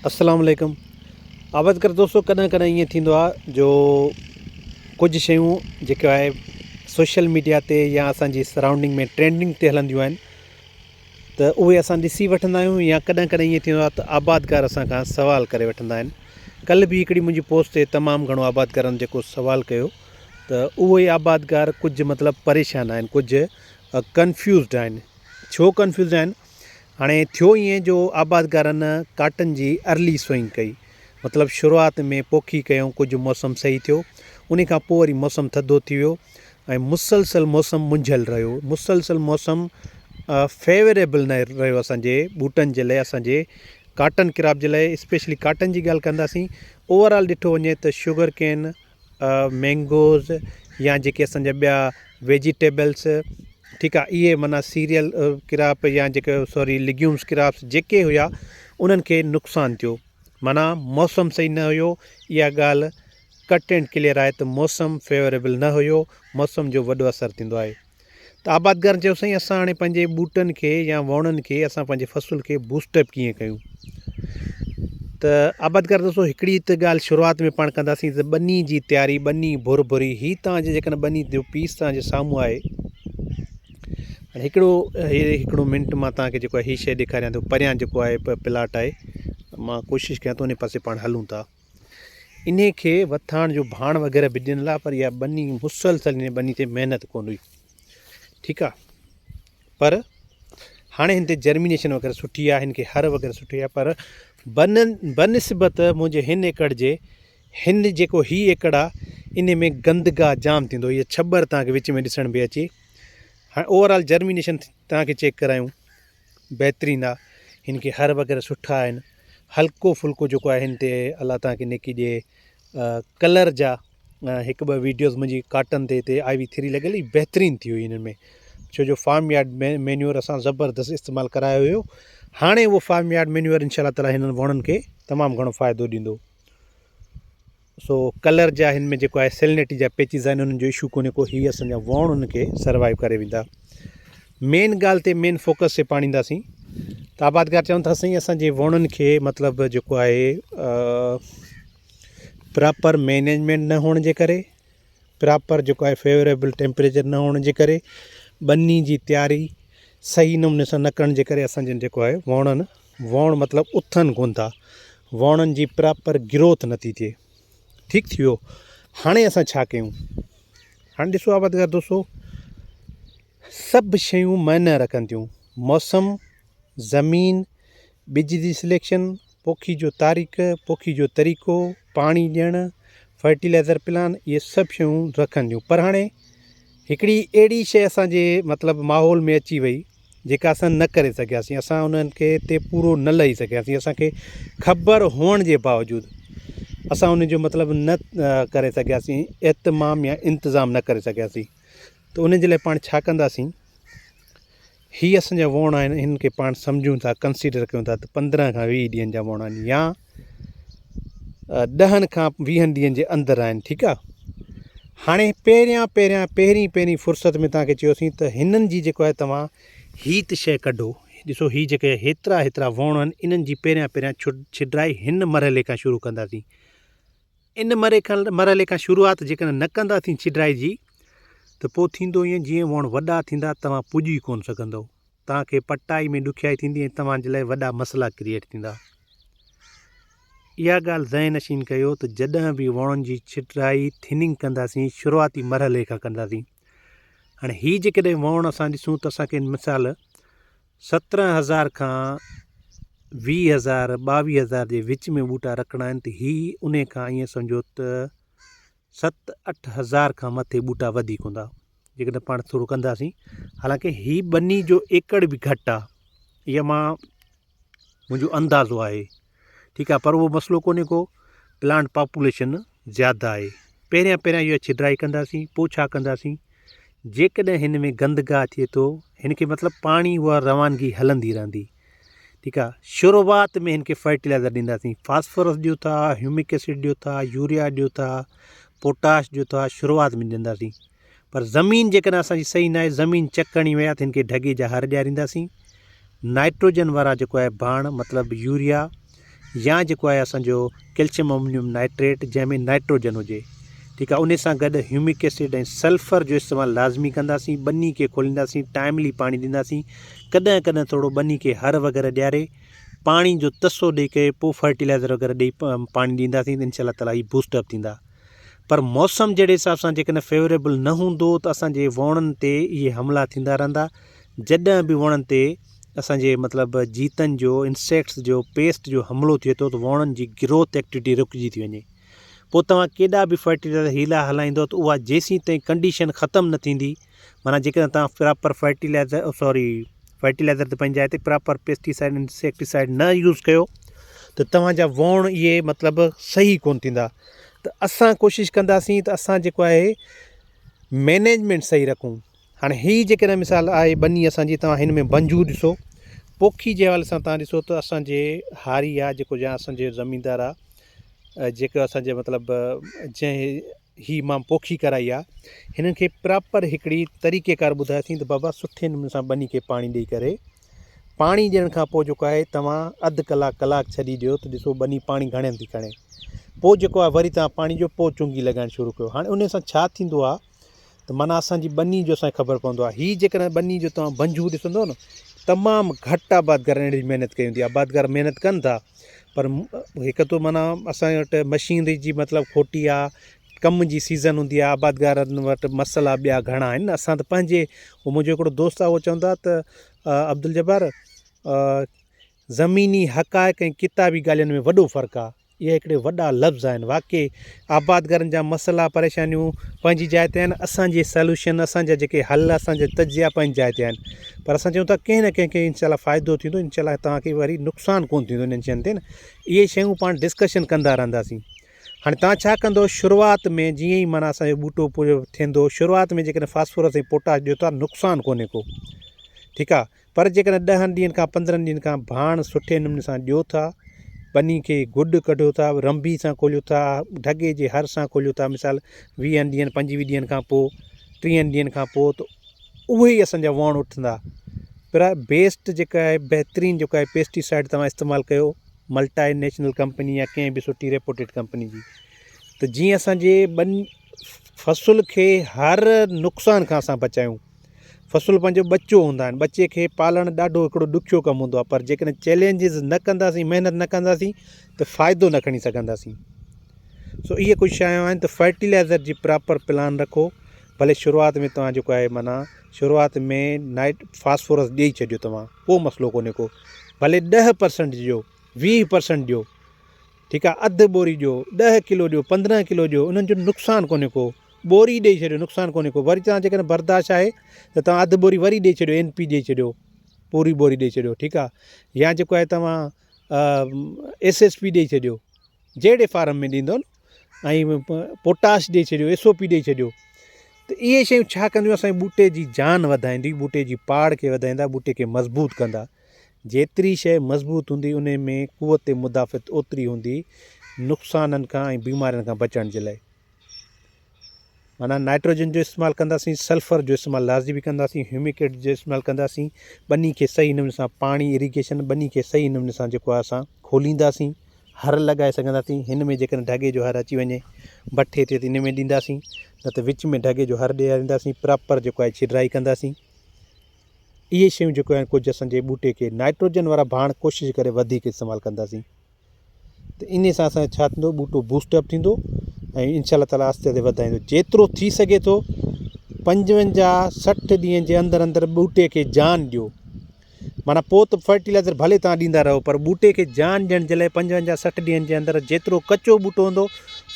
السلام عليڪم آباد ڪر دوستو ڪڏهن ڪڏهن ائين ٿيندو آهي جو ڪجهه شيون جيڪو آهي سوشل ميڊيا تي يا اسان جي سرائونڊنگ ۾ ٽرينڊنگ تي هلنديون آهن ته اهي اسان ڏسي وٺندا آهيون يا ڪڏهن ڪڏهن ائين ٿيندو آهي ته آبادگار اسان کان سوال ڪري وٺندا آهن ڪلهه به هڪڙي منهنجي پوسٽ تي تمام گهڻو آبادگارن جيڪو سوال ڪيو ته اهي آبادگار ڪجهه مطلب پريشان آهن ڪجهه ڪنفيوزڊ آهن ڇو ڪنفيوزڊ آهن هاڻي ٿيو ائين جو آبادگارن ڪاٽن جي ارلي سوئنگ ڪئي مطلب شروعات ۾ پوکي ڪيائون ڪجهه موسم صحيح ٿيو انهي کان پوء وري موسم ٿڌو ٿي ويو ۽ مسلسل موسم منجهيل رهيو مسلسل موسم فيوريبل نه رهيو اسان جي ٻوٽن جي لاء اسان جي ڪاٽن ڪراپ جي لاء اسپيشلي ڪاٽن جي ڳالهه ڪنداسين اوور آل ڏٺو وڃي ته شگر ڪين مينگوز يا جيڪي اسان جا ٻيا ويجيٽيبلس ٺيڪ آ اهي معنيٰ سيريل ڪراپ يا جيڪي سوري ليگيومس ڪراپس جيڪي هيا انهن کي نقصان ٿيو معنيٰ موسم صحيح نه هيو اها ڳالهه ڪٽ اينڊ ڪليئر آهي ته موسم فيوريبل نه هيو موسم جو وڏو اثر ٿيندو آهي ته آبادگارن چيو سائين اسان هاڻي پنهنجي ٻوٽن کي يا ووڻن کي اسان پنهنجي فصل کي بوسٽ اپ ڪيئن ڪيون ته آبادگار دوستو هڪڙي ته ڳالهه شروعات ۾ پاڻ ڪنداسين ته ٻني جي تياري ٻني ڀر ڀري هي تان جي جيڪڏهن ٻني جو پيس تان جي سامهون آهي هڪڙو هي هڪڙو منٽ مان تان کي جيڪو هي شي ڏيکاريان ٿو پريان جيڪو آهي پلاٽ آهي مان ڪوشش ڪيان ٿو ان پاسي پاڻ هلون ٿا انهي کي وٿاڻ جو ڀاڻ وغيره به ڏنل آ پر اها ٻني مسلسل انهي ٻني تي محنت ڪونه هئي ٺيڪ آ پر هاڻي هن تي جرمينيشن وغيره سٺي آ هن کي هر وغيره سٺي آ پر بن بنسبت منهنجي هن ايڪڙ جي هن جيڪو هي ايڪڙ آ انهي ۾ گندگاهه جام ٿيندو هي ڇٻر تان کي وچ ۾ ڏسڻ به اچي هاڻي اوور آل جرمينيشن تان کي چيڪ ڪرايون بهترين آ هن کي هر وغيره سٺا آهن هلڪو ڦلڪو جيڪو آهي هن تي الله توهان کي نيڪي ڏي ڪلر جا هڪ ٻه ويڊيوز منهنجي ڪاٽن تي هتي آئي وي ٿري لڳل هئي بهترين ٿي هئي هنن ۾ ڇو جو فارم يارڊ مينيور اسان زبردست استعمال ڪرايو هيو هاڻي اهو فارم يارڊ مينيور انشاء الله تعالي هنن وڻن کي تمام گهڻو فائدو ڏيندو سو ڪلر جا هن ۾ جيڪو آهي سيلنيٽي جا پيچز آهن انهن جو اشو ڪونهي ڪو هي اسان جا ووڻ ان کي سروائيو ڪري ويندا مين ڳالهه تي مين فوڪس تي پاڻينداسين ته آبادگار چون ٿا سائين اسان جي ووڻن کي مطلب جيڪو آهي پراپر مينيجمينٽ نه هئڻ جي ڪري پراپر جيڪو آهي فيوريبل ٽيمپريچر نه هئڻ جي ڪري ٻني جي تياري صحيح نموني سان نه ڪرڻ جي ڪري اسان جن جيڪو آهي ووڻن ووڻ مطلب اٿن ڪونه ٿا، ووڻن جي پراپر گروٿ نٿي ٿئي. ٺيڪ ٿي ويو. هاڻي اسان ڇا ڪيون؟ هاڻي ڏسو آبادگار دوستو سڀ شيون معنيٰ رکن ٿيون. موسم، زمين، ٻج جي سليڪشن، پوکي جو تاريخ، پوکي جو طريقو، پاڻي ڏيڻ، فرٽيلائزر پلان اهي سڀ شيون رکن ٿيون پر هاڻي هڪڙي اهڙي شيء اسان جي مطلب ماحول ۾ اچي وئي جيڪا اسان نه ڪري سگهياسين اسان انهن کي تي پورو نه لهي سگهياسين اسان کي خبر هئڻ جي باوجود اسان ان جو مطلب نه ڪري سگهياسين اهتمام يا انتظام نه ڪري سگهياسين ته ان جي لاء پاڻ ڇا ڪنداسين هي اسان جا ووڻ آهن هن کي پاڻ سمجهون ٿا ڪنسيڊر ڪيون ٿا ته 15 کان 20 ڏينهن جا ووڻ آهن يا ڏهن کان ويهن ڏينهن جي اندر آهن ٺيڪ آ هاڻي پهريان پهريان پهرين پهرين فرصت ۾ توهان کي چيوسين ته هنن جي جيڪو آهي توهان هي ته شيء ڪڍو ڏسو هي جيڪي هيترا هيترا ووڻ آهن انهن جي پهريان پهريان ڇڏرائي هن مرحلي کان شروع ڪنداسين ان مري کان مرحلي کان شروعات جيڪڏهن نه ڪنداسين ڇڏرائي جي ته پوء ٿيندو ائين جيئن ووڻ وڏا ٿيندا توهان پڄي ڪونه سگهندو توهان کي پٽائي ۾ ڏکيائي ٿيندي ۽ توهان جي لاء وڏا مسئلا ڪريئيٽ ٿيندا. اها ڳالهه ذهن نشين ڪيو ته جڏهن به وڻن جي ڇٽرائي، Thinning، ڪنداسين شروعاتي مرحلي کان ڪنداسين. هاڻي هي جيڪڏهن وڻ اسان ڏسون ته اسان کي مثال 17000 کان 20000 22000 جي وچ ۾ ٻوٽا رکڻا آهن ته هي انهي کان ائين سمجهو ته ست اٺ هزار کان مٿي ٻوٽا وڌيڪ هوندا جيڪڏهن پاڻ ٿورو ڪنداسين حالانڪه هي ٻني جو ايڪڙ به گهٽ آ اها مان منهنجو اندازو آهي ٺيڪ آ پر اهو مسئلو ڪونهي ڪو پلانٽ پاپوليشن زياده آهي پهريان پهريان اها ڇڏرائي ڪنداسين پوء ڇا ڪنداسين جيڪڏهن هن ۾ گندگاهه ٿئي ٿو هن کي مطلب پاڻي اها روانگي هلندي رهندي ٺيڪ آ شروعات ۾ هن کي فرٽيلائزر ڏينداسين فاسفورس ڏيو ٿا هيومڪ ايسڊ ڏيو ٿا يوريا ڏيو ٿا پوٽاش ڏيو ٿا شروعات ۾ ڏينداسين پر زمين جيڪڏهن اسان جي صحيح ناهي زمين چڪ هڻي وئي آ ته هن کي ڍڳي جا هر ڏيارينداسين نائٽروجن وارا جيڪو آهي ڀاڻ مطلب يوريا يا جيڪو آهي اسان جو ڪيلشيم امونيم نائٽريٽ جنهن ۾ نائٽروجن هجي ٺيڪ آهي ان سان گڏ هيومڪ ايسڊ ۽ سلفر جو استعمال لازمي ڪنداسين ٻني کي کولينداسين ٽائملي پاڻي ڏينداسين ڪڏهن ڪڏهن ٿورو ٻني کي هر وغيره ڏياري پاڻي جو تسو ڏئي ڪري پوء فرٽيلائزر وغيره ڏئي پاڻي ڏينداسين ته انشاء الله تعالي هي بوسٽ اپ ٿيندا پر موسم جهڙي حساب سان جيڪڏهن فيوريبل نه هوندو ته اسان جي ووڻن تي اهي حملا ٿيندا رهندا جڏهن به ووڻن تي اسان جي مطلب جيتن جو انسيڪٽس جو پيسٽ جو حملو ٿئي ٿو ته ووڻن جي گروٿ ايڪٽيوٽي رڪجي ٿي وڃي پوء توهان ڪيڏا به فرٽيلائزر هيلا هلائيندو ته اها جيسين تائين ڪنڊيشن ختم نه ٿيندي معنيٰ جيڪڏهن توهان پراپر فرٽيلائزر سوري فرٽيلائزر ته پنهنجي جاء تي پراپر پيسٽيسائڊ انسيڪٽيسائڊ نه يوز ڪيو ته توهان جا ووڻ اهي مطلب صحيح ڪون ٿيندا ته اسان ڪوشش ڪنداسين ته اسان جيڪو آهي مينيجمينٽ صحيح رکون هاڻي هي جيڪڏهن مثال آهي ٻني اسان جي توهان هن ۾ بنجو ڏسو پوکي جي حوالي سان توهان ڏسو ته اسان جي هاري آهي جيڪو يا اسان جي زميندار آهي جيڪو اسان جي مطلب جنهن هي مان پوکي ڪرائي آ هنن کي پراپر هڪڙي طريقي ڪار ٻڌاياسين ته بابا سٺي نموني سان ٻني کي پاڻي ڏئي ڪري پاڻي ڏيڻ کان پوء جيڪو آهي توهان اڌ ڪلاڪ ڪلاڪ ڇڏي ڏيو ته ڏسو ٻني پاڻي گهڻي ٿي کڻي پوء جيڪو آهي وري توهان پاڻي ڏيو پوء چونگي لڳائڻ شروع ڪيو هاڻي ان سان ڇا ٿيندو آ ته معنيٰ اسان جي ٻني جو اسان کي خبر پوندو آهي هي جيڪڏهن ٻني جو توهان بنجو ڏسندو نه تمام گهٽ آبادگارن اهڙي محنت ڪئي هوندي آبادگار محنت ڪن ٿا پر هڪ ته معنيٰ اسان وٽ مشينري جي مطلب کوٽي آهي ڪم جي سيزن هوندي آهي آبادگارن وٽ مسئلا ٻيا گهڻا آهن اسان ته پنهنجي منهنجو هڪڙو دوست آهي اهو چوندو آهي ته عبدالجبار زميني حقائق ۽ ڪتابي ڳالهين ۾ وڏو فرق آهي اهي هڪڙي وڏا لفظ آهن. واقعي آبادگارن جا مسئلا پريشانيون پنهنجي جاء تي آهن اسان جي سلوشن اسان جا جيڪي حل اسان جا تجزيا پنهنجي جاء تي آهن پر اسان چئون ٿا ڪنهن نه ڪنهن کي انشاء الله فائدو ٿيندو انشاء الله توهان کي وري نقصان ڪونه ٿيندو انهن شين تي نه اهي شيون پاڻ ڊسڪشن ڪندا رهنداسين هاڻي توهان ڇا ڪندو شروعات ۾ جيئن ئي معنيٰ اسان جو ٻوٽو پورو ٿيندو شروعات ۾ جيڪڏهن فاسفورس ۽ پوٽاش ڏيو ٿا نقصان ڪونهي ڪو ٺيڪ آهي پر جيڪڏهن ڏهن ڏينهن کان پندرهن ڏينهن کان ڀاڻ سٺي نموني سان ڏيو ٿا، ٻني کي گڏ ڪڍيو ٿا، رنبي سان کوليو ٿا، ڍڳي جي هر سان کوليو ٿا مثال ويهن ڏينهن پنجويهه ڏينهن کان پوء ٽيهن ڏينهن کان پوء ته اهي ئي اسان جا وڻ اٿندا پر بيسٽ جيڪا آهي بهترين جيڪو آهي پيسٽيسائڊ توهان استعمال ڪيو ملٽائي نيشنل ڪمپني يا ڪنهن به سٺي ريپوٽيڊ ڪمپني جي ته جيئن اسان جي ٻن فصل کي هر نقصان کان اسان بچايون فصل پنهنجو ٻچو هوندا آهن ٻچي کي پالڻ ڏاڍو هڪڙو ڏکيو ڪم هوندو آهي پر جيڪڏهن چئلينجز نه ڪنداسين محنت نه ڪنداسين ته فائدو نه کڻي سگهنداسين سو اهي ڪجهه شيون آهن ته فرٽيلائزر جي پراپر پلان رکو ڀلي شروعات ۾ توهان جيڪو آهي معنيٰ شروعات ۾ نائٽ فاسفورس ڏيئي ڇڏيو توهان ڪو مسئلو ڪونهي ڪو ڀلي 10% ڏيو 20% ڏيو ٺيڪ آ اڌ ٻوري ڏيو، ڏهه ڪلو ڏيو، 15 ڪلو ڏيو، انهن جو نقصان ڪونهي ڪو، ٻوري ڏئي ڇڏيو نقصان ڪونهي ڪو، وري توهان جيڪڏهن برداشت آهي ته توهان اڌ ٻوري وري ڏئي ڇڏيو اين پي ڏئي ڇڏيو پوري ٻوري ڏئي ڇڏيو ٺيڪ آ يا جيڪو آهي توهان ايس ايس پي ڏئي ڇڏيو جهڙي فارم ۾ ڏيندو نه ۽ پوٽاش ڏئي ڇڏيو ايس او پي ڏئي ڇڏيو ته اهي شيون ڇا ڪنديون اسان جي ٻوٽي جي جان وڌائيندي ٻوٽي جي پاڙ کي وڌائيندا ٻوٽي کي مضبوط ڪندا جيتري شيء مضبوط هوندي انهي ۾ قوت مدافعت اوتري هوندي نقصانن کان ۽ بيمارين کان بچڻ جي لاء. معنيٰ نائٽروجن جو استعمال ڪنداسين، سلفر جو استعمال لازمي ڪنداسين، هيومڪ ايسڊ جو استعمال ڪنداسين، ٻني کي صحيح نموني سان پاڻي اريگيشن ٻني کي صحيح نموني سان جيڪو آهي اسان کولينداسين، هر لڳائي سگهنداسين، هن ۾ جيڪڏهن ڍڳي جو هر اچي وڃي بٺي تي ته ان ۾ ڏينداسين نه ته وچ ۾ ڍڳي جو هر ڏيارينداسين، پراپر جيڪو آهي ڇڏرائي ڪنداسين. اهي شيون جيڪو آهن ڪجهه اسان جي ٻوٽي کي نائٽروجن وارا ڀاڻ ڪوشش ڪري وڌيڪ استعمال ڪنداسين ته انهي سان اسان جو ڇا ٿيندو ٻوٽو بوسٽ اپ ٿيندو ۽ انشاء الله تعالي آهستي آهستي وڌائيندو جيترو ٿي سگهي ٿو 55 60 ڏينهن جي اندر اندر ٻوٽي کي جان ڏيو معنيٰ پوء ته فرٽيلائزر ڀلي توهان ڏيندا رهو پر ٻوٽي کي جان ڏيڻ جي لاء 55 60 ڏينهن جي اندر جيترو ڪچو ٻوٽو هوندو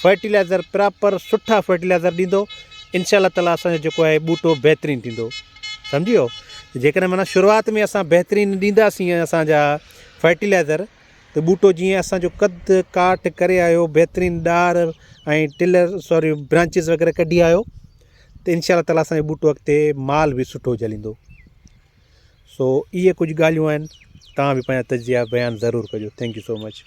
فرٽيلائزر پراپر سٺا فرٽيلائزر ڏيندو انشاء الله تعالي اسان جو جيڪو آهي ٻوٽو بهترين ٿيندو سمجهي ويو جيڪڏهن معنيٰ شروعات ۾ اسان بهترين ڏينداسين اسان جا فرٽيلائزر ته ٻوٽو جيئن اسان جو قد ڪاٺ ڪري آيو بهترين ڏار ۽ ٽلر سوري برانچز وغيره ڪڍي آيو ته انشاء الله تعالي اسان جو ٻوٽو اڳتي مال به سٺو جهليندو سو اهي ڪجهه ڳالهيون آهن توهان به پنهنجا تجزيا بيان ضرور ڪجو thank you so much.